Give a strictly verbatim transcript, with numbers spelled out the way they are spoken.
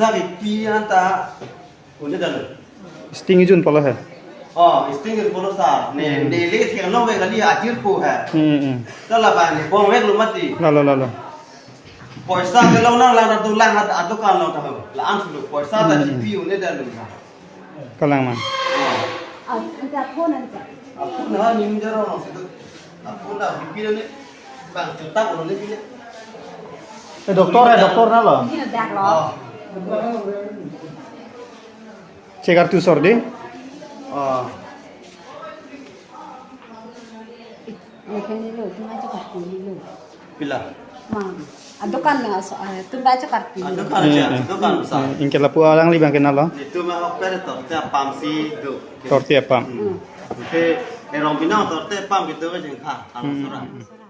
Tadi pi anta un'edetlo. Sting ijun pulo he. Oh, sting ijun pulo sir. Ne, Hmm. ne le thenglo ve kali ajir ko hai. Hmm, hmm. Sala bang ne bong veklo mati. Lalo, lalo. Poisa ke lonang lang adu lang ad-, adukan long tahu. La-an sulu poisa ta Hmm. chipi un'edetlo. Kalang ma. Oh. Ah, anta phone anta. Aphone ha ning jaro nang situ. Aphone da bipi ne. Bang cetak ulo ne pine. Eh, doktor eh, doktor nalo. Ini dak lo. Oh. Check kartu sor di. Oh. Ini kan ini lo, cuma cetak ini lo. Pila. Ma, adukan na so, ah, tum baca kartu. Adukan Hmm, aja, hmm. adukan besar. Hmm, ingke lapu alangli bang kenal lo. Itu mah operator, tiap pam si do. Tor tiap pam. Hmm. Oke, erong binong tor tiap pam gitu aja, ha, kalau Hmm, surang. hmm.